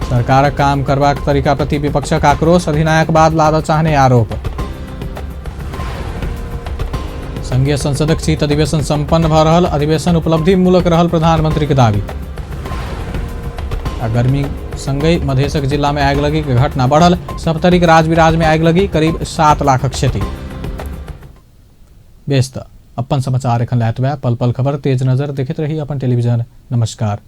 सरकारक काम करबाक तरीका प्रति विपक्षक आक्रोश, अधिनायक बाद लादऽ चाहने आरोप। संघीय संसदक शीत अधिवेशन संपन्न भऽ रहल, अधिवेशन उपलब्धिमूलक रहल प्रधानमंत्री के दावी। आ गर्मी संगहि मधेशक जिला में आगिलगी के घटना बढ़ल, सप्तरीक राजविराज में आगिलगी, करीब 7 लाखक क्षति। बेस त अपन समाचार एखन लए एतबे। पल पल खबर तेज नजर देखैत रही अपन टेलीविजन। नमस्कार।